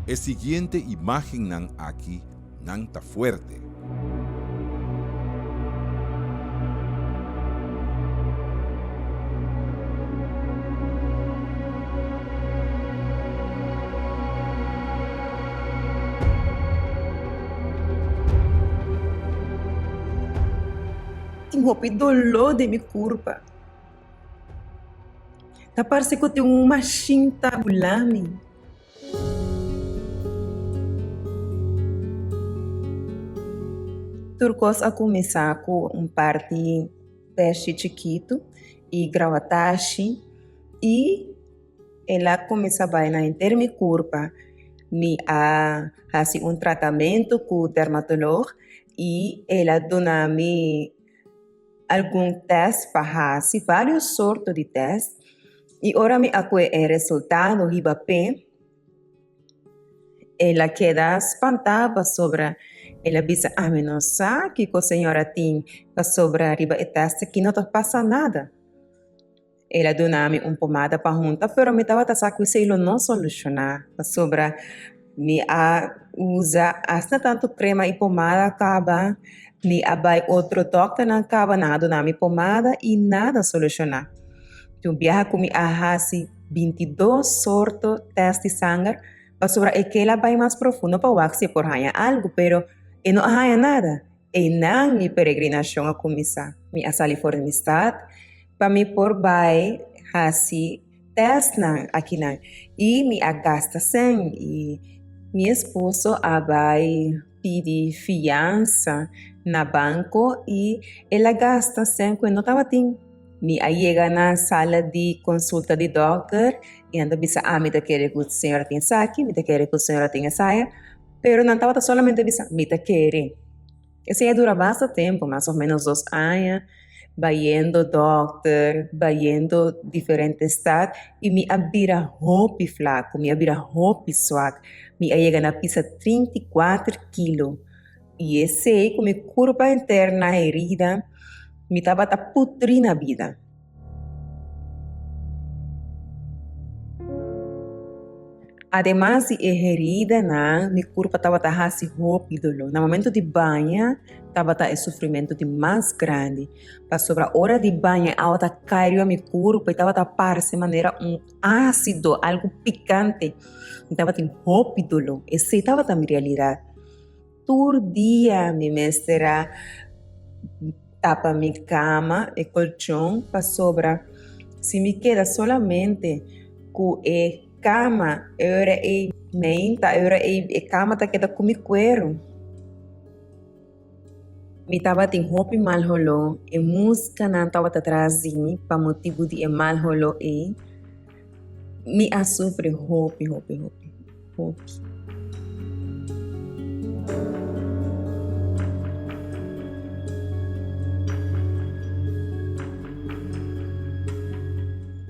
E siguiente imágennan aki nan ta fuerte. Tin hopi doló den mi kurpa. Ta parse ku tin un mashin ta bula mi. Tur kos a kuminsá ku un par di pèshi chikitu i grawatashi i el a kuminsá bai na henter mi kurpa. Mi a hasi un tratamentu ku dermatolog i el a duna mi algun tèst pa hasi, vários sorto di tèst. I ora mi a kue e resultado hiba p'e, el a keda spantá pasobra el a bisa, Ami no sa kiko señora tin pasobra riba e tèst aki no ta pasa nada. El a duna mi un pomada pa hunta, pero mi tabata sa ku esei lo no solushoná pasobra mi a usa asina tantu krema i pomada kaba, mi a bai otro dòkternan kaba, nan a duna mi pomada i nada a solushoná. Un biaha ku mi a hasi bintidos sorto tèst di sanger pasobra e kela bai mas profundo pa wak si e por haña algu, pero e no a haña nada. Einan mi peregrinashon a kuminsá. Mi a sali for di mi stat pa mi por bai hasi tèstnan akinan i mi a gasta sèn i mi esposo a bai pidi fiansa na banko i el a gasta sèn ku e no tabatin. Mi a yega na sala di konsulta di dòkter i nan ta bisa, Ah, mi ta kere ku señora tin esaki, mi ta kere ku señora tin esaya. Pero nan tabata solamente bisa, Mi ta kere. Esei a dura basta tempu, mas o menos dos aña, bayendo dòkter, bayendo diferente stad, i mi a bira hopi flaku, mi a bira hopi swak. Mi a yega na pisa 34 kilo. I esei ku mi kurpa henter na herida, mi tabata putri na bida. Ademas di e heridanan, mi kurpa tabata hasi hopi doló. Na momentu di baña tabata e sufrimentu di mas grandi, pasobra ora di baña e awa ta kai riba mi kurpa i tabata parse manera un ásido, algu pikante. Mi tabatin hopi doló. Esei tabata mi realidat. Tur dia mi mester a tapa mi kama, e kolchon, pasobra si mi keda solamente ku e kama e ora ei meinta, e ora ei e kama ta keda ku mi kueru. Mi tabatin hopi mal holó, e muskanan tabata tras di mi pa motibu di e mal holó ei. Mi a sufri hopi, hopi, hopi, hopi.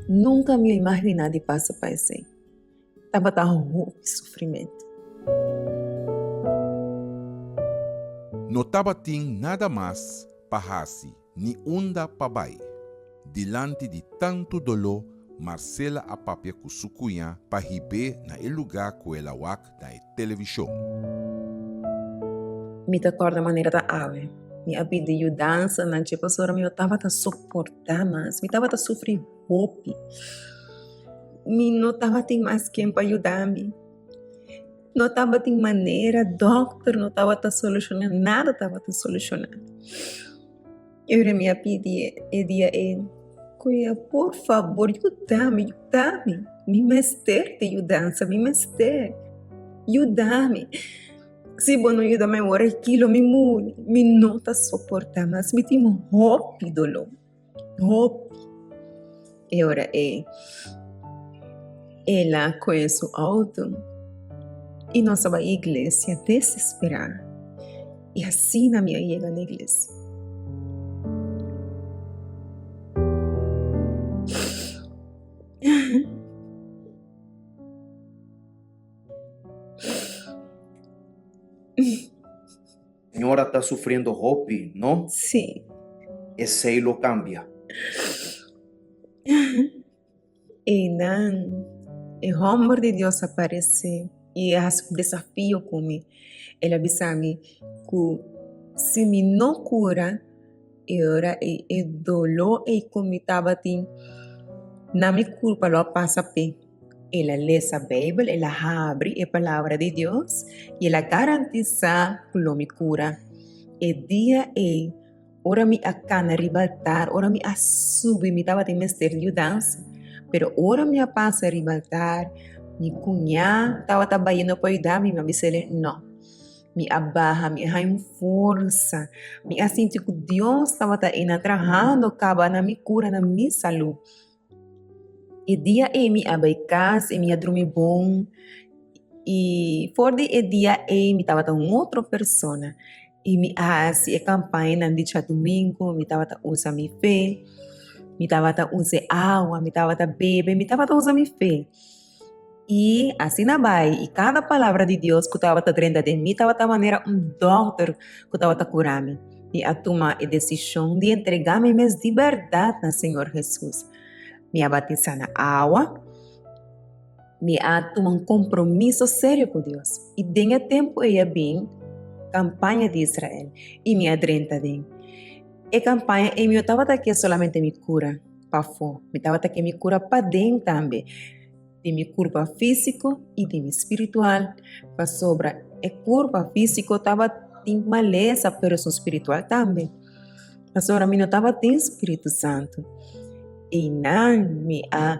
Nunka mi a imaginá di pasa pa esei. Tabata hopi sufrimentu. No tabatin nada mas pa hasi ni unda pa bai. Dilanti di tantu doló, Marcela a papia ku su kuñá pa hib'é na e lugá ku el a wak na e televishon. Mi ta kòrda manera ta awe. Mi a pidi yudansa na dje pasobra mi no tabata soportá mas. Mi tabata sufri hopi. Mi no tabatin mas ken pa yuda mi. No tabatin manera, dòkter no tabata solushoná, nada tabata solushoná. Ora mi a pidi e dia ei, Kuya, por fabor, yuda mi, yuda mi. Mi mester di yudansa, mi mester. Yuda mi. Si bo no yuda mi awor aki, lo mi muri. Mi no ta soportá mas, mi tin hopi doló, hopi. E ora ei, el a kohe su outo i nos a bai iglesia desesperá. I asina mi a yega na iglesia. Señora ta sufriendo hopi, no? Sí. Esei lo cambia. Einan, e homber di Dios a parece. I e hasi un desafio ku mi. El a bisa mi ku si mi no kura e ora ei e doló ei ku mi tabatin na mi kurpa lo a pasa p'e. El a lesa Beibel, el a habri e Palabra di Dios i el a garantisá ku lo mi kura. E dia ei Ora mi a kana riba altar, ora mi a subi, mi tabatin mester di yudansa. Pero ora mi a pasa riba altar, mi kuñá tabata bayendo pa yuda mi, mi a bisa el'e, No. Mi a baha, mi a haña un forsa. Mi a sinti ku Dios tabata einan trahando kaba na mi kura, na mi salú. E dia ei mi a bai kas i mi a drumi bon i for di e dia ei mi tabata un otro persona i mi a hasi e kampañanan di djadumingu, mi tabata usa mi fe, mi tabata usa e awa, mi tabata bebe, mi tabata usa mi fe. I asina bai i kada palabra di Dios ku tabata drenta den mi tabata manera un dòkter ku tabata kura mi. Mi a tuma e desishon di entregá mi mes di bèrdat na Señor Hesus. Mi a batisá na awa, mi a tuma un kompromiso serio ku Dios i den e tempu ei a bin kampaña di Israel i mi a drenta den e kampaña ei. Mi no tabata ke solamente mi kura pafó, mi tabata ke mi kura paden tambe. Di mi kurpa físiko i di mi spiritual, pasobra e kurpa físiko tabatin malesa, pero esun spiritual tambe, pasobra mi no tabatin Spiritu Santu. Einan mi a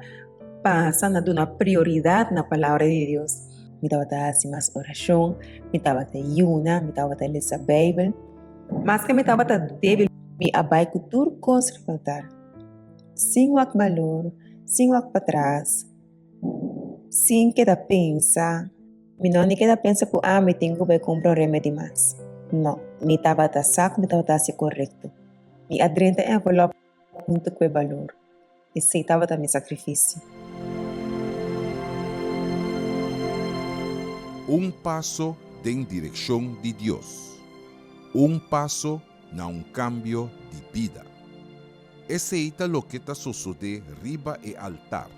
pasa na duna prioridat na Palabra di Dios. Mi tabata hasi mas orashon, mi tabata yuna, mi tabata lesa Beibel. Maske mi tabata débil, mi a bai ku tur kos riba altar. Sin wak balor, sin wak patras, sin keda pensa. Mi no ni keda pensa ku ah mi tin ku bai kumpra un remedi mas. No, mi tabata sa ku mi tabata hasi korekto. Mi a drenta e envelop huntu ku e balor. Esei tabata mi sakrifisio. Un paso den direkshon di Dios. Un paso na un kambio di bida. Esei ta loke ta sosodé riba e altar.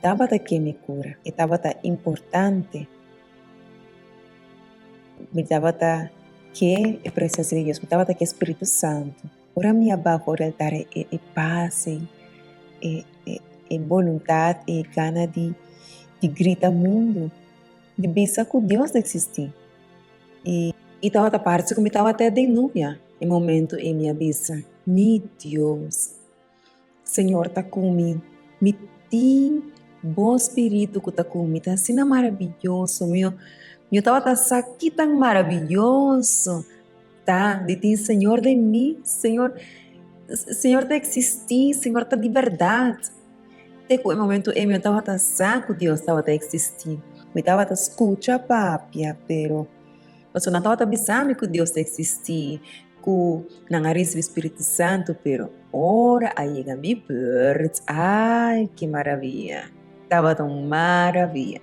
Tabata ke mi kura. E tabata importante. Mi tabata ke e presensia di Dios. Mi tabata ke Spiritu Santu. Ora mi a baha ora altar e e pas ei, e e e boluntat, e gana di di grita mundu, di bisa ku Dios ta eksistí. I i tabata parse ku mi tabata den nubia. E momento ei mi a bisa, Mi Dios, Señor ta ku mi. Mi tin Bo spiritu ku ta ku mi. Ta asina maraviyoso. Mi no tabata sa ki tan maraviyoso ta di tin Señor den mi. Señor, Señor ta eksistí, Señor ta di bèrdat. Te ku e momento ei mi no tabata sa ku Dios tabata eksistí. Mi tabata skucha papia, pero. Pasobra nan tabata bisa mi ku Dios ta eksistí, ku nan a risibí spiritu santu, pero ora a yega mi bùrt, ai, ki maravia! Tabata un maravia!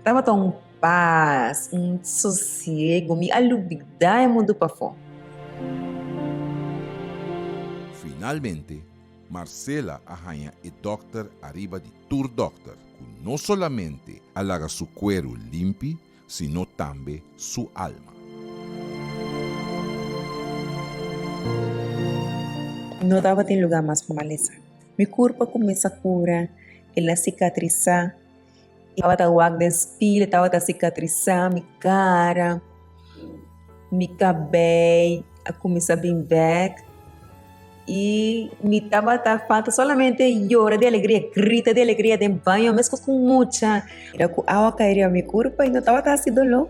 Tabata un pas, un sosiegu, mi a lubidá e mundu pafó. Finalmente, Marcela a haña e dòkter ariba di tur dòkter, ku no solamente a laga su kueru limpi, sino tambe su alma. No tabatin lugá mas pa malesa. Mi kurpa kuminsá kura, el a sikatrisá. I tabata wak den spil, e tabata sikatrisá mi kara, mi kabei a kuminsá bin bèk. I mi tabata falta solamente yora di alegria, grita di alegria den baño meskos ku mucha. Mira ku awa kai riba mi kurpa i no tabata hasi doló.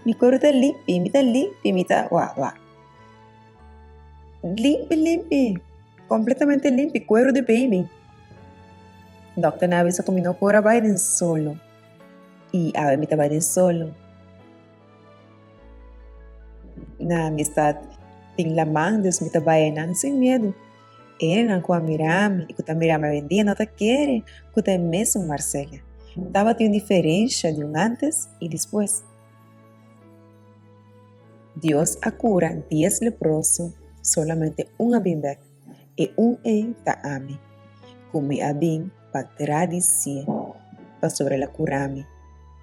Mi kueru ta limpi, mi ta limpi, mi ta wa wa. Limpi limpi, kompletamente limpi, kueru di baby. Dòkternan a bisa ku mi no por a bai den solo i awe mi ta bai den solo. Na amistad tin laman, dus mi ta bai einan sin miedu. E hendenan ku a mira mi i ku ta mira mi awendia no ta kere ku ta e mesun Marcela. Tabatin un diferensha di un antes i despues. Dios a kura dies leproso, solamente un a bin bèk. E un ei ta ami, ku mi a bin pa gradisié. pasobra el a kura mi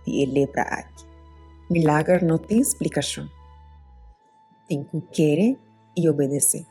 di e lepra aki. Milager no tin splikashon. Tin ku kere i obedesé.